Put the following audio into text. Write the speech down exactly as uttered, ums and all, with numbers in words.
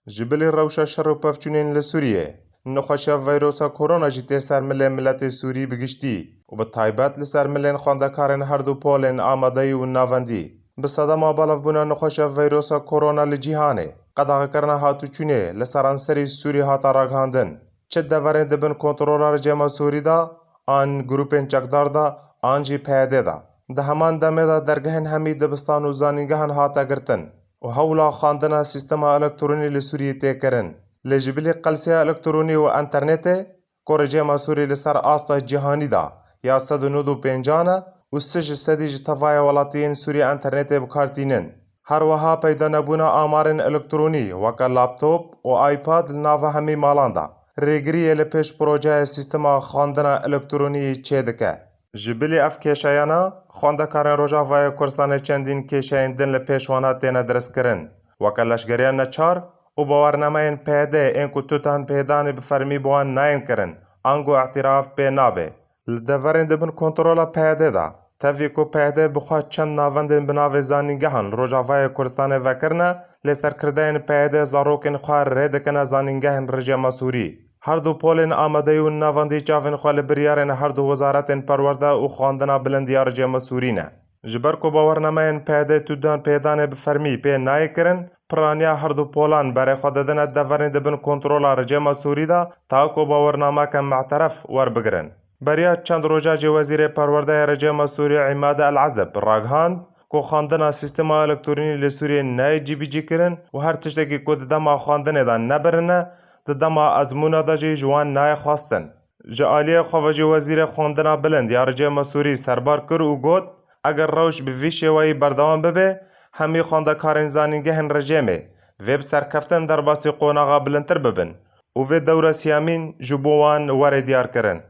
Ji bilî rewşa şer û pevçûnên li Sûriyê, nexweşiya veyrosa korona jî tê ser milên miletê Sûrî bi giştî û bi taybet li ser milên xwendekarên her du polên amadeyî û navendî. Bi sedema belavbûna nexweşiya veyrosa korona li cîhanê, qedexekirina hatûçûnê li seranserî Sûrî hate ragihandin. Çi deverên di bin kontrola rejîma Sûrî de, an grûpên çekdar de, an jî P Y D de. Di heman demê de dergehên hemî dibistan û zanîngehan hate girtin û hewla xwendina sîstema elektronî li Sûriyê tê kirin. Lê ji bilî qelsiya elektronî û înternetê, ku rejîma Sûrî li ser asta cîhanî de ya sed û nod û pêncan e û sih ji sedî ji tevaya welatiyên Sûrî înternetê bi kar tînin. Her wiha peyda nebûna amarên elektronî weke laptop û iPad li nava hemî malan de rêgiriyê li pêş projeya sîstema xwendina elektronî çêdike. Ji bilî ev kêşeyana, xwendekarên Rojavayê Kurdistanê çendîn kêşeyên din li pêş wana têne diristkirin, weke leşgeriya neçar û bawernamayên P Y D ên ku tutan pêdanê bi fermî bi wan nayên kirin, ango îtiraf pê nabe. Li deverên di bin kontrola P Y D de, tevî ku P Y D bi xwe çend navendên bi navê zanîngehan li Rojavayê Kurdistanê vekirine, lê serkirdeyên P Y D zarokên xwe rê dikine zanîngehên rejîma Sûrî. Her du polên amadeyî û navendî çavên xwe li biryarên her du wezaretên perwerde û xwendina bilind ya rejîma Sûrî ne. Ji ber ku bawernameyên P Y D tudan pêdanê bi fermî pê nayê kirin, piraniya her du polan berê xwe didine deverên di bin kontrola rejîma Sûrî de, ta ku bawernameke me'teref werbigirin. Beriya çend roja jî Wezîrê Perwerdeyê rejîma Sûrî Îmad El Ezib ragihand ku xwendina sîstema elektronî li Sûriyê nayê cîbicîkirin û her tiştekî ku di dema xwendinê de nebirine, di dema ezmûna de jî ji wan nayê xwestin. Ji aliyê xwe ve jî Wezîrê Xwendina Bilind ya rejîma Sûrî serbar kir û got, eger rewş bi vî şêweyî berdewam bibe, hemî xwendekarên zanîngehên rejîmê vê bi serkeftin derbasî qonaxa bilindtir bibin û vê dewra siyamîn ji bo wan were diyarkirin.